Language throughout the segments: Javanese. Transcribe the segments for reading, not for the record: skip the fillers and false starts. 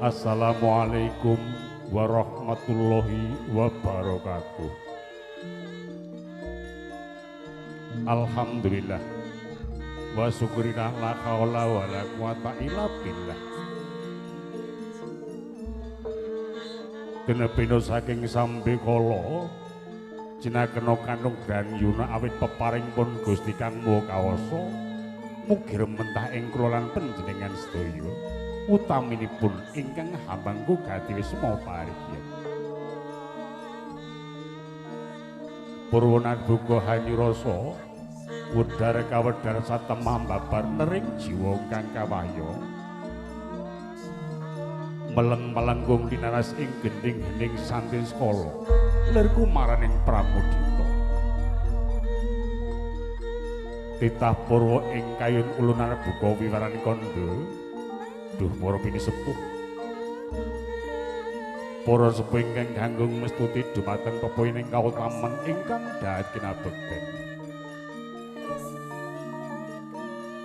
Assalamualaikum warahmatullahi wabarakatuh. Alhamdulillah wa syukurillah la haula wa la quwata illa billah. Tenepino saking sambe kala cinakena kanugran yuna awit peparing pun Gusti Kang Maha Kawasa mugi rementah ing kula lan panjenengan sedaya utaminipun ingkang hambangku gati wisma parigyan. Purwunan buka hanyurasa wedhar kawedhar satemah babar nering jiwa kang kawahya meleng-melengkung dinaras ing gendhing hening santin skala lir kumaraning pramudita. Titah purwa ing kayun ulunan buka wiwaran kandha duh para pinisepuh, para sepuh ingkang ganggung mestuti dumateng pepoyining kautaman ingkang dahat kinabekten.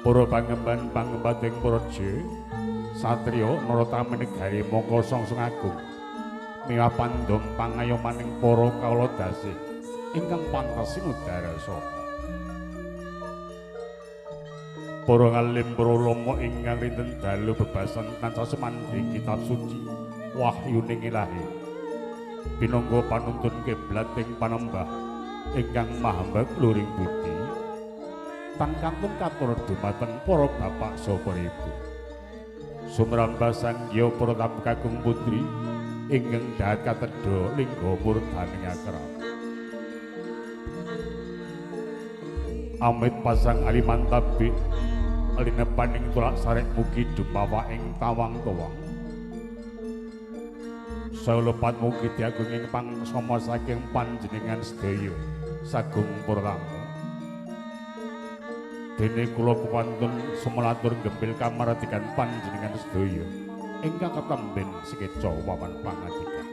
Para pangemban pangembating praja satriya narotama negari mangka sangsung agung miwah pandom pangayomaning para kawula dasih ingkang pantes sinudarasa. Para ngalim para ulama ingkang rinten dalu bebasan tansah sumandhi kitab suci wahyuning ilahi pinangka panuntun kiblat ing panembah ingkang mahambak luring budi tan kantun katur dumateng para bapak saha para ibu. Sumrambah sangya para tamu kakung putri ingkang dahat katedha lingga murdaning akrab. Amit pasang alimantabi linepaning tulak sarek mugi dumawa ing tawang-tawang. Saya lepat mugi diagunging pangsama saking panjenengan sedaya sagung para tamu. Dene kula kuwantun sumelatur gembil kamardikan panjenengan sedaya ingkang ketemben sekeca wawan pangadikan.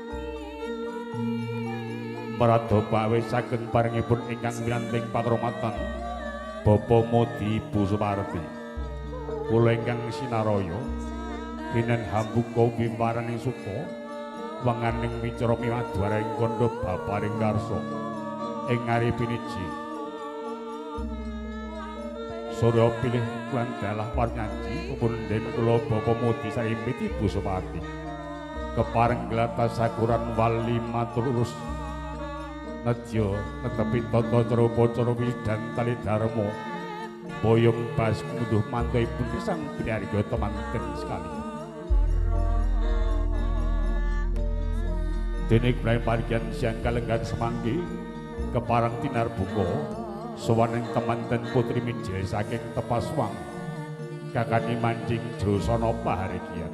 Marada pawe sageng parengipun ingkang winanting pakromatan Bapak Modi Ibu Suparti. Kula ingkang sinaraya denen hambuka wimaraning suka wenganing micara miwah dwaraing kandha baparing karsa ing ngarepiniji. Surya pilih lan dalah parnyanji pepunden kula Bapak Modi saimbit Ibu Suparti. Kepareng glatas sakuran wali matur urus nedya netepi tata cara upacara wisudan tali dharma boyong bas ngunduh mantuipun sang pinarga temanten sekali. Dene kula parigan siang kalenggan semanggi kepareng tinarbuka sowaning temanten putri mijil saking Tepaswang kakani mancing Jrosana paharegian.